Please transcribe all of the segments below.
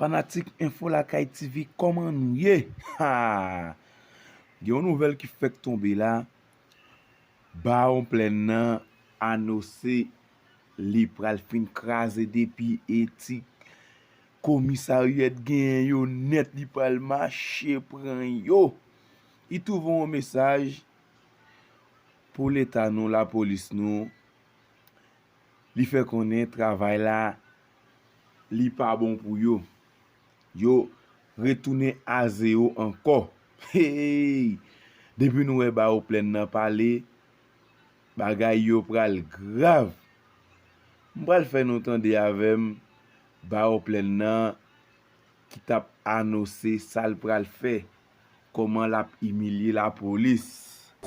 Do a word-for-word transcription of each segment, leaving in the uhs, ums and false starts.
Fanatik Enfo Lakay T V, kòman nou ye? Ha! Gen yon nouvèl ki fèk tonbe la. Bawon Plèn nan anonse li pral fin kraze depi e ti komisarya t genyen yo nèt, li pral mache pran yo. Li t voye yon mesaj pou leta nou, lapolis nou, li fè konnen travay la, li pa bon pou yo. Yo retounen a zewo ankò. Hey! Depi nou wè Bawon Plèn nan pale, bagay yo pral grav. M pral fè nou tande avè m Bawon Plèn nan ki t ap anonse sa l pral fè, kòman l ap imilye lapolis.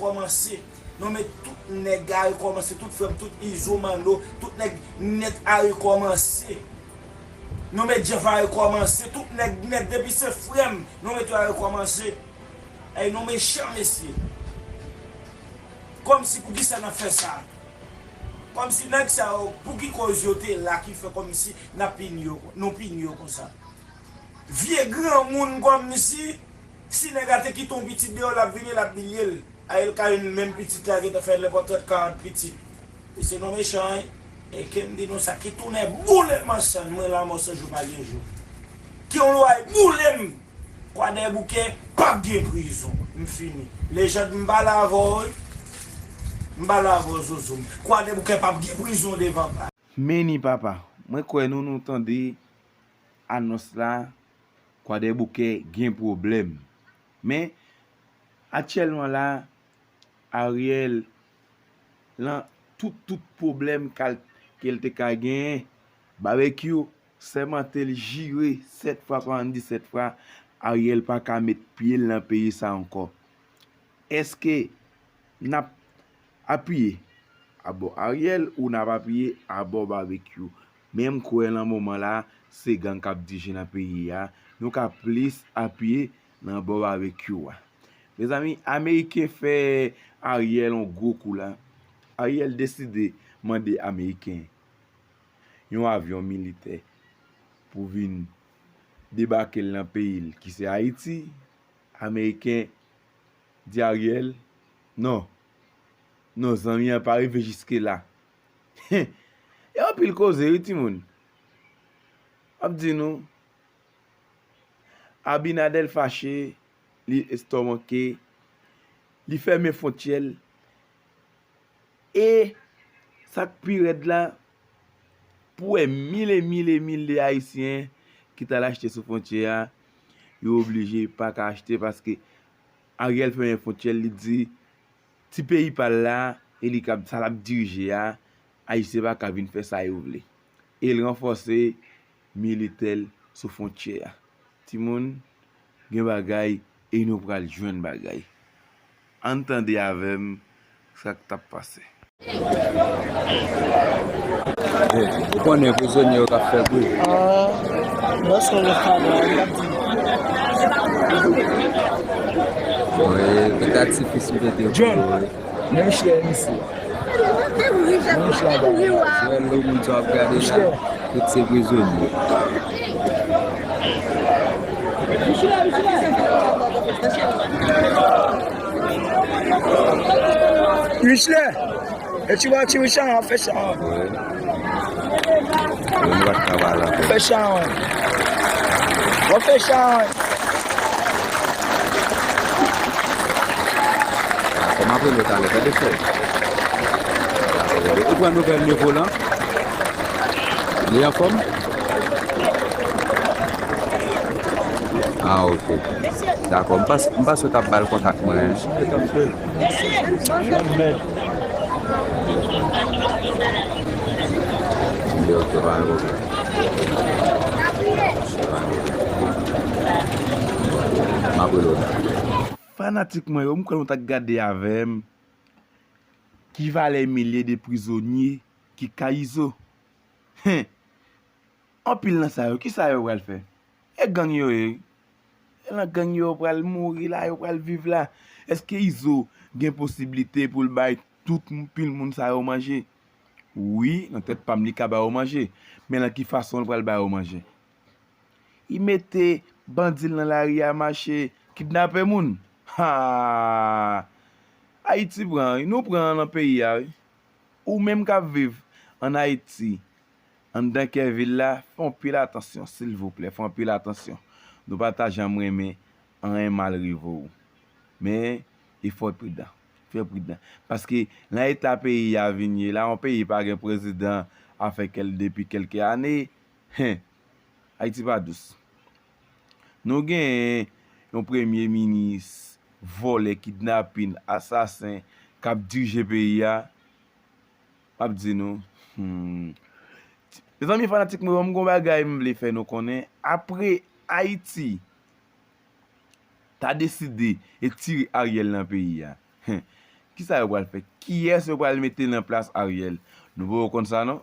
Kòmanse. Nou met tout nèg a rekòmanse, tout frè m, tout Izo Manno, tout nèg nèt a rekòmanse. Nou met Jeff a rekòmanse, tout nèg nèt depi se frè m, nou met yo a rekòmanse. Ey, nou mechan, mesye. Kòmsi poukisa n ap fè sa? Kòmsi nèg sa yo, pou ki kòz yo te la ki fè kòmsi n ap pini yo, nou pini yo konsa? Vye granmoun kòmsi, si nèg la te kite yon pitit deyò, l ap vini, l ap bliye l. Ariel ka jwenn menm pitit la, gentan fè nenpòt trant, karant pitit. Mesye nou mechan, wi. E ke m di nou sa, ki tounen boule m ansanm, mwen lanmò san jou pa gen jou. Ki yon lwa boule m. Kwadèboukè p ap gen prizon. M fini. Lejand, m pale avè w, wi. M pale avè w, Zozo m. Kwadèboukè p ap gen prizon devan pa. Men ni papa, mwen kwè nou, nou tande anons la, Kwadèboukè gen pwoblèm. Men, aktyèlman la, Ariel, lan tout, tout pwoblèm kal, ke l te ka genyen, Babekyou sèmante l jire sèt fwa, swasanndisèt fwa, Ariel pa ka met pye l nan peyi sa ankò. Èske n ap apiye abò Ariel ou n ap apiye abò Babekyou? Men m kwè nan moman la, se gang k ap dirije nan peyi a, nou ka plis apiye nan bò Babekyou a. Mezanmi, Ameriken fè Ariel yon gwo kou la. Ariel deside mande Ameriken yon avyon militè pou vin debake l nan peyi l ki se Ayiti. Ameriken di Ariel, non, non, zanmi an pa rive jiske la. E anpil koze, wi, timoun. M ap di nou, Abinader fache, li estòmake, li fèmen fwontyè l. E sa k pi rèd la, pou wè mil e mil e mil de Ayisyen ki t al achte sou fwontyè a, yo oblije pa ka achte paske Ariel fèmen fwontyè l, li di ti peyi pa l la, e li k ap, sa l ap dirije a, Ayisyen pa ka vin fè sa yo vle. E l ranfòse militè l sou fwontyè a. Timoun, gen bagay e nou pral jwenn bagay. Ann tande avè m sa k t ap pase. Ou konnen prizonye yo k ap fè bri. Wi, tentatif sou tete. John, men chè misye. Men chè bagay la. Frè Lou, moun sa w ap gade la, tout se prizonye. Richler! E ti bwa ti Richard, w ap fè sa. Wi. Yo, nou pa t ka pale ankò. Fè sa, wi. W ap fè sa, wi. Kòman apre nou talè, tande frè? Ou pran nouvèl Nevo lan? Li anfòm? Ah, ok. Dakò. M panse, m panse w t ap ba l kontak mwen. Ok, ok, pa gen pwoblèm. M ap rele w. Fanatik mwen yo, m kwè nou t ap gade avè m ki valè milye de prizonye ki ka Izo. Hen! Anpil nan sa yo, kisa yo pral fè? E gang yo ye wi. E nan gang yo pral mouri la, yo pral viv la. Èske Izo gen posiblite pou l bay tout pil moun sa yo manje? Wi, nan tèt pa m li ka ba yo manje. Men nan ki fason l pral ba yo manje? Li mete bandi l nan lari a mache kidnape moun. Ha! Ayiti pran, wi. Nou pran nan peyi a, wi. Ou menm k ap viv ann Ayiti, anndan kè vil la, fè anpil atansyon, silvouplè, fè anpil atansyon. Nou pa ta janm renmen anyen mal rive w. Men, e fò pridan. Fè pridan. Paske nan eta peyi a vin ye la, yon peyi pa gen prezidan afè kèl depi kèlke ane, hen, Ayiti pa dous. Nou genyen yon premye minis vòlè, kidnapin, asasen k ap dirije peyi a. M ap di nou, hmm. Mezanmi fanatik mwen, m gon bagay m vle fè nou konnen. Apre Ayiti ta deside e tire Ariel nan peyi a, hen, kisa yo pral fè? Kiyès yo pral mete nan plas Ariel? Nou poko konn sa non.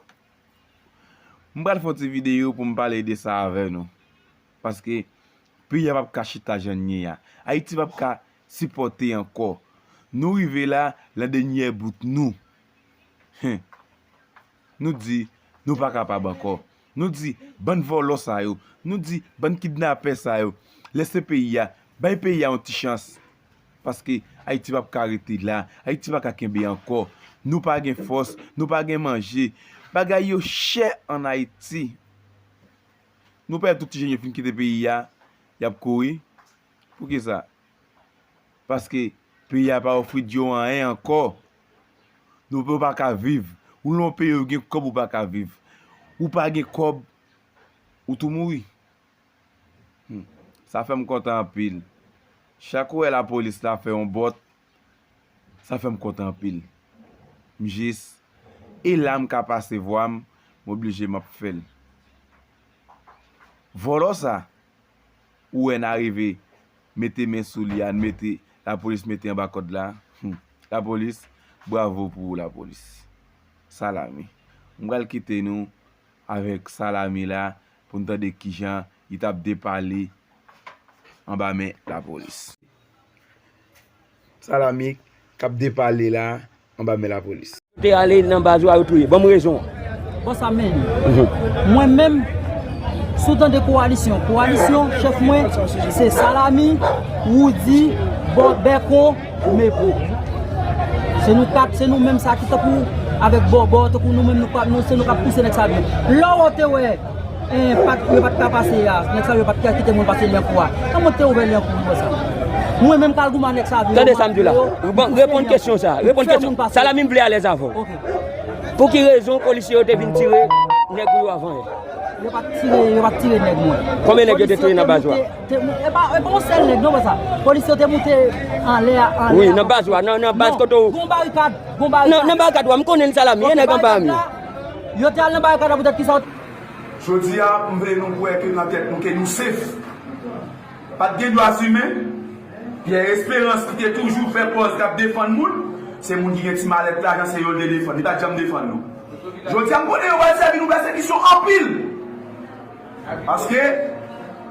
M pral fè yon ti videyo pou m pale de sa avè nou. Paske peyi a p ap ka chita jan l ye a. Ayiti p ap ka sipòte ankò. Nou rive la, lan dènyè bout nou. Hen. Nou di, nou pa kapab ankò. Nou di, bann vòlò sa yo. Nou di, bann kidnapè sa yo. Lèse peyi a. Bay peyi a yon ti chans. Paske Ayiti p ap ka rete la. Ayiti pa ka kenbe ankò. Nou pa gen fòs. Nou pa gen manje. Bagay yo chè ann Ayiti. Nou pè tout ti jèn yo fin kite peyi a, y ap kouri. Poukisa? Paske peyi a pa ofri yo anyen ankò. Nou pa ka viv. Ou nan yon peyi ou gen kòb ou pa ka viv. Ou pa gen kòb, ou tou mouri. Hmm. Sa fè m kontan anpil. Chak ou wè lapolis la fè yon bòt, sa fè m kontan anpil. M jis, e la m ka pase vwa m, m oblije m ap fè l. Vòlò sa, ou wè n arive mete men sou li a, n mete, lapolis mete anba kòd la. Hmm. Lapolis, bravo pou ou, lapolis. Salami. M pral kite nou avèk Salami la pou n tande kijan li t ap depale anba men lapolis. Salami k ap depale la anba men lapolis. Te ale nan baz ou a, yo touye. Ban m rezon an. Bon, sa men. Mwen menm, si w tande kowalisyon, kowalisyon, chèf mwen, se Salami, Woody, Bò-, Bèko, Mepo. Se nou kat, se nou menm sa ki tankou avèk Bòbò, tankou nou menm, nou pa, nou, se nou k ap pouse nèg sa vin. Lè w te wè, eh, pa t, yo pa t ka pase a, nèg sa yo pa t ka kite moun pase Lyankou a. Kòman te ouvè Lyankou pou sa? Mwen menm k al goumen nèg sa vin. Tande sa m di w la. Bon, reponn kesyon sa. Reponn kesyon. Salami, m vle alèz avè w. Ok. Pou ki rezon polisye yo te vin tire nèg ou yo avan yè? Yo pa t tire, yo pa t tire nèg mwen. Konbyen nèg yo te tire nan baz ou a? Te, e pa, e pa yon sèl nèg, non, pa sa. Polisye yo te moute anlè a, anlè a. Wi, nan baz ou a, nan, nan baz kote w. Gon barikad, gon barikad. Nan, nan barikad ou a, m konnen l Salami, e nèg anba a m yo. Yo te al nan barikad la poutèt kisa? Jodi a, m vle nou kwè ke nan tèt nou, ke nou sef. Pa t gen dwa imen. Pierre Espérance, ki te toujou fè pòz k ap defann moun, se moun ki gen ti malèt lajan, se yo l te defann. Li pa t janm defann nou. Jodi a, m konnen yo pral sèvi nou pèsekisyon anpil. Paske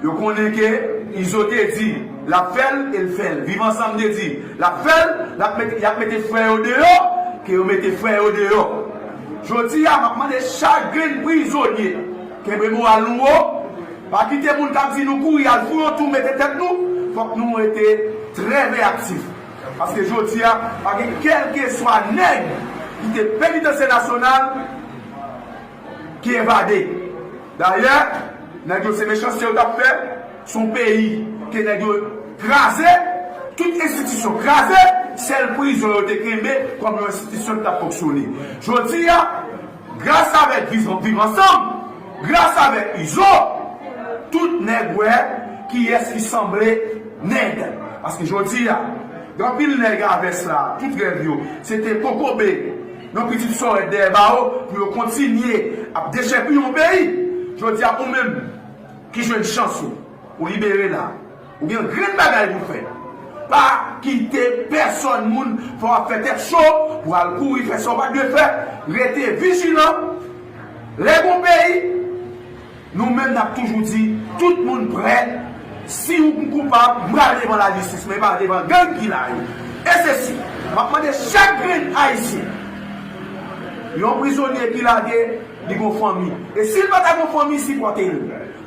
yo konnen ke Izo te di l ap fè l e l fè l. Viv Ansanm te di l ap fè l, l ap mete, y ap mete frè yo deyò, ke yo mete frè yo deyò. Jodi a, m ap mande chak grenn prizonye, kenbe moral nou wo, pa kite moun k ap di nou kouri al fè yon tou mete tèt nou, fòk nou rete trè veyaktif. Paske jodi a, pa gen kèlkeswa nèg ki te Penitansye Nasyonal ki evade. Dayè, nèg yo se mechanste yo t ap fè, se yon peyi ke nèg yo kraze, tout enstitisyon kraze, sèl prizon yo te kenbe kòm yon enstitisyon ki t ap fonksyone. Jodi a, gras avèk Viv, Viv Ansanm, gras avèk Izo, tout nèg wè kiyès ki sanble nèg. Paske jodi a, gen anpil nèg a vès la, tout rèv yo, se te kokobe yon pitit sòrèt dèyè bawo pou yo kontinye ap dechèpiye yon peyi. Jodi a, ou menm ki jwenn chans ou, ou libere la, ou gen yon grenn bagay pou fè. Pa kite pèsòn moun fè w ap fè tèt cho pou al kouri fè sa w pa t dwe fè. Rete vijilan. Lè gon peyi, nou menm n ap toujou di, tout moun prè. Si ou koupab, m pral devan lajistis, men pa devan gang ki la yo. E se si, m ap mande chak grenn Ayisyen, yon prizonye ki lage, li gon fanmi. E si l pa ta gon fanmi, sipòte l.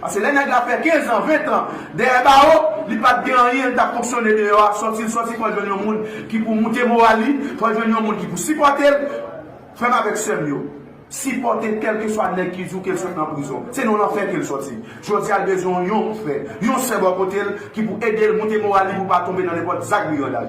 Paske lè nèg la fè kenz an, ven an dèyè bawo, li pa t gen anyen, li t ap fonksyone deyò a, sòti l sòti, fò l jwenn yon moun ki pou moute moral li, fò l jwenn yon moun ki pou sipòte l. Frè m avèk sè m yo, sipòte kèlkeswa nèg ki di w ke l sot nan prizon. Se nan lanfè ke l sòti. Jodi a, l bezwen yon frè, yon sè bò kote l ki pou ede l moute moral li pou pa tonbe nan nenpòt zak brigandaj.